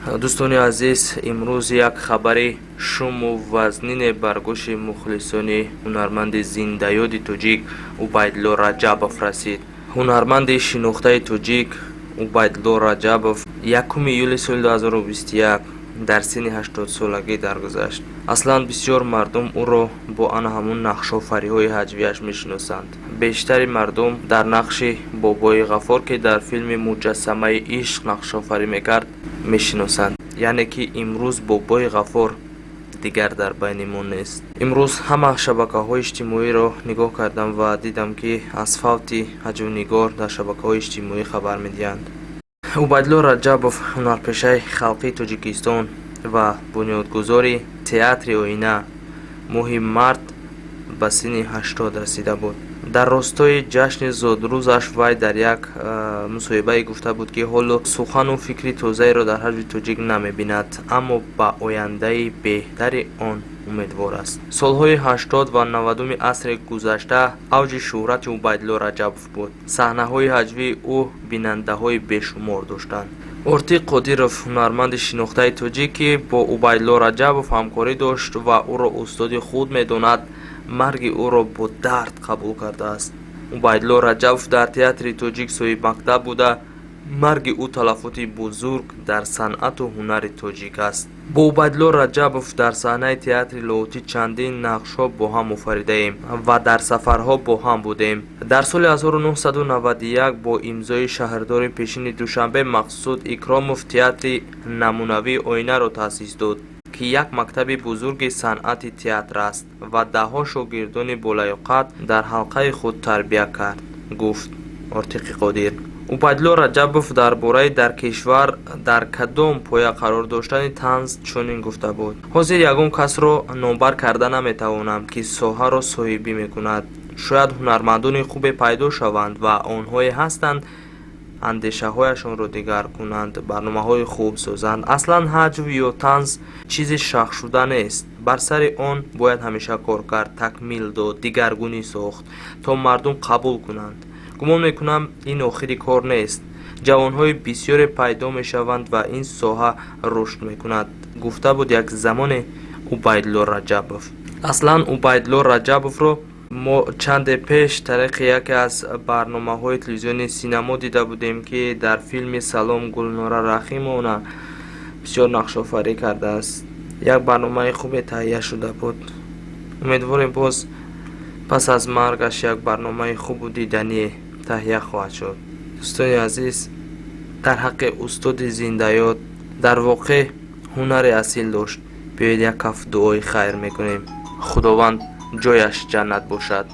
Дӯстони азиз, имрӯз як хабари шуму вазнине бар гӯши мухлисони ҳунарманди зиндаёди тоҷик Убайдулло Раҷабов расид. Ҳунарманди шинохтаи тоҷик Убайдулло Раҷабов 1 июли соли 2021 дар синни 80-солагӣ даргузашт. Аслан бисёр мардум ӯро бо ана ҳамун нақшофариҳои ҳаҷвияш мешиносанд. Бештари мардум дар нақши Бобои Ғаффор, ки дар филми «Муҷассамаи ишқ» нақшофарӣ мекард, мешиносанд. Яъне ки имрӯз Бобои Ғаффор дигар дар байни мо нест. Имрӯз ҳама шабакаҳои иҷтимоиро нигоҳ кардам ва дидам, ки аз фавти ҳаҷвнигор дар шабакаҳои иҷтимоӣ хабар медиҳанд. Убайдулло Раҷабов, ҳунарпешаи халқии Тоҷикистон ва бунёдгузори театри «Оина», моҳи март ба синни 80 расида буд. Дар ростои ҷашни зодрӯзаш вай дар як мусоҳибае гуфта буд, ки ҳоло сухану фикри тозаеро дар ҳаҷви тоҷик намебинад, аммо ба ояндаи беҳтари он умедвор аст. Солҳои 80 ва 90-уми асри гузашта авҷи шӯҳрати Убайдулло Раҷабов буд. Саҳнаҳои ҳаҷвии ӯ бинандаҳои бешумор доштанд. Ортиқ Қодиров, ҳунарманди шинохтаи тоҷик, ки бо Убайдулло Раҷабов ҳамкорӣ дошт ва ӯро устоди худ медонад, марги ӯро бо дард қабул кардааст. Убайдулло Раҷабов дар театри тоҷик соҳибмактаб буда, марги ӯ талафоти бузург дар санъату ҳунари тоҷик аст. Бо Убайдулло Раҷабов дар саҳнаи театри Лоҳутӣ чандин нақшҳо бо ҳам офаридаем ва дар сафарҳо бо ҳам будем. Дар соли 1991 бо имзои шаҳрдори пешини Душанбе Мақсуд Икромов театри намунавии «Оинаро» таъсис дод, ки як мактаби бузурги санъати театр аст ва даҳҳо шогирдони болаёқат дар ҳалқаи худ тарбия кард, гуфт Ортиқи Қодир. Убайдулло Раҷабов дар бораи дар кишвар дар кадом поя қарор доштани танз чунин гуфта буд: «Ҳозир ягон касро номбар карда наметавонам, ки соҳаро соҳибӣ мекунад. Шояд ҳунармандони хубе пайдо шаванд ва онҳое ҳастанд, андешаҳояшонро дигар кунанд, барномаҳои хуб созанд. Аслан ҳаҷв ё танз чизи шахшуда нест. Бар сари он бояд ҳамеша кор кард, такмил дод, дигаргунӣ сохт, то мардум қабул кунанд. Гумон мекунам, ин охири кор нест. Ҷавонҳои бисёре пайдо мешаванд ва ин соҳа рушд мекунад», гуфта буд як замоне Убайдулло Раҷабов. Аслан Убайдулло Раҷабовро мо чанде пеш тариқи яке аз барномаҳои телевизиони Синамо дида будем, ки дар филми «Салом, Гулнора Рахимовна» бисёр нақшофарӣ кардааст. Як барномаи хубе таҳия шуда буд. Умедворем, боз пас аз маргаш як барномаи хубу дидание таҳия хоҳад шуд. Дӯстони азиз, дар ҳаққи устоди зиндаёд, дар воқеъ ҳунари асил дошт, биёед як каф дуои хайр мекунем. Худованд ҷояш ҷаннат бошад.